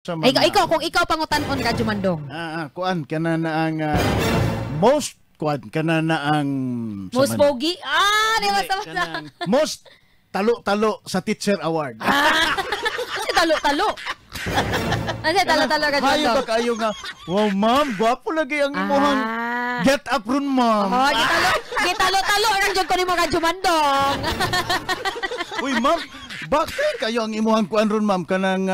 Sa Ay, ikaw, kung ikaw pangutan-on, Radyo Mandong. Kuan kana na ang most kuan kana na ang sa Most man- pogi? Ah, di ba sa Kanang most talo-talo sa teacher award. Kasi talo-talo. Ano talo-talo, Radyo Hayo ba Mandong? Kayo nga, "Wow ma'am, gwapo lagi ang imuhang get up ron, ma'am." Oh, gitalo, gitalo-talo ra jud ko nimo, Radyo Mandong. "Uy ma'am, bakit kayo ang imuhang kuan ron, ma'am, kanang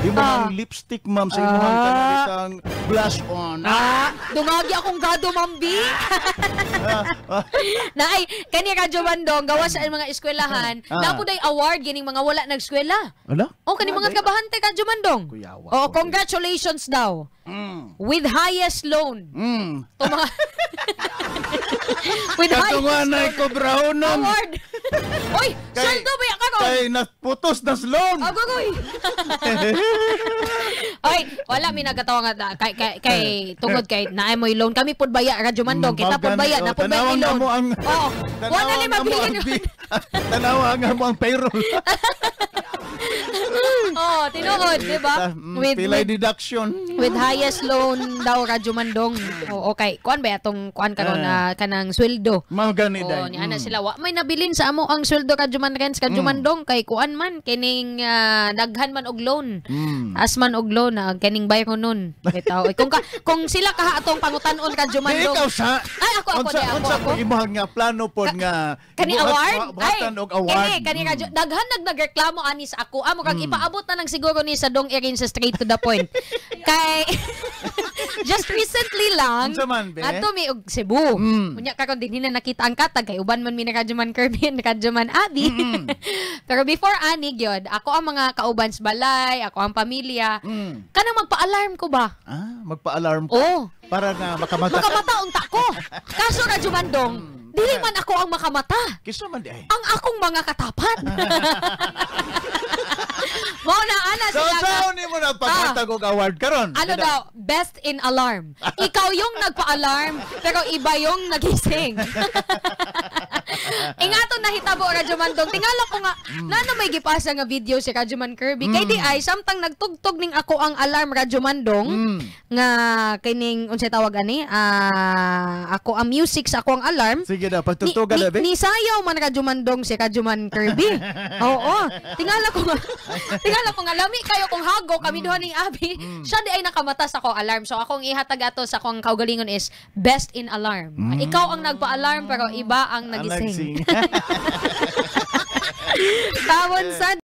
imuhang lipstick, ma'am, sa imuhang kanang isang blush on?" Ah, dungagi akong gado, Ma'am B. Na ay kani, Radyo Mandong, gawa sa mga eskwelahan, naa poy award gining mga wala nagskwela. Ala? Oh, kani mga trabahante, Radyo Mandong. Kuyawa Oh, ko. Congratulations daw. With highest loan. To mga with Katong highest na ko brahonon. Award. Oy, sweldo ba ya karon? Kay naputos na loan. Agogoy. Oy, wala mi nagatawa nga kay tungod kay naay mo'y loan kami pud baya, Radyo Mandong, kita pud gani, baya oh, na pud baya tanawang may na loan. mo ang Oh, wala ni tanawang na mo mabilin. ang tanawa nga mo ang payroll. Oh, tinuod, di ba? Pilay deduction. With highest loan daw, Radyo Mandong. Oh, okay. Kuan ba atong kuan karon na kanang sweldo? Mao gani Oh, day. ni ana sila wa may nabilin sa amo ang sweldo, Radyo Man Renz, Radyo Mandong, kay kuan man kining daghan man og loan. As man og loan na kining bayro nun. Bitaw. Eh, kung sila kaha atong pangutan-on, Radyo Di Mandong. ikaw sa Ay, ako, unsa, di, ako, unsa ako. po imong nga plano pod nga Kani award? Buhatan og award. Kani, kani radyo. Daghan nagreklamo ani sa ako. Amo kag ipaabot na lang siguro ni sa Dong Erin sa Straight to the Point. Kay just recently lang Unsa man, be? adto mi og Cebu. Unya karon din na nakita ang katag kay uban man mi ni Radyo Man Kirby and Radyo Man Abby. Pero before ani gyud, ako ang mga kauban sa balay, ako ang pamilya. Kanang magpa-alarm ko ba? Ah, magpa-alarm ka Oh. para nga makamata. Makamata unta ko. Kaso, Radyo Mandong, dili man ako ang makamata. Kinsa man diay? Ang akong mga katapat. Mao na ana So, sila nga, saan mo na paghatag og award karon? Ano daw, best in alarm. Ikaw yung nagpa-alarm, pero iba yung nagising. Ingato nahitabo, Radyo Mandong. Tingala ko nga, nano may gipasa nga video si Radyo Man Kirby. Kay di ay, samtang nagtugtog ning ako ang alarm, Radyo Mandong, nga kining, unsay tawag ani, ako ang music sa ako ang alarm. Sige daw, pagtugtugan ni, na be. Ni sayaw man, Radyo Mandong, si Radyo Man Kirby. Oo. Tingala ko nga lami kayo kung hago kami duha ning Abi. Siya di ay nakamata sa ako alarm. So akong ihatag ato sa akong kaugalingon is best in alarm. Ikaw ang nagpa-alarm pero iba ang nagising. Ang nagising. Tawon sa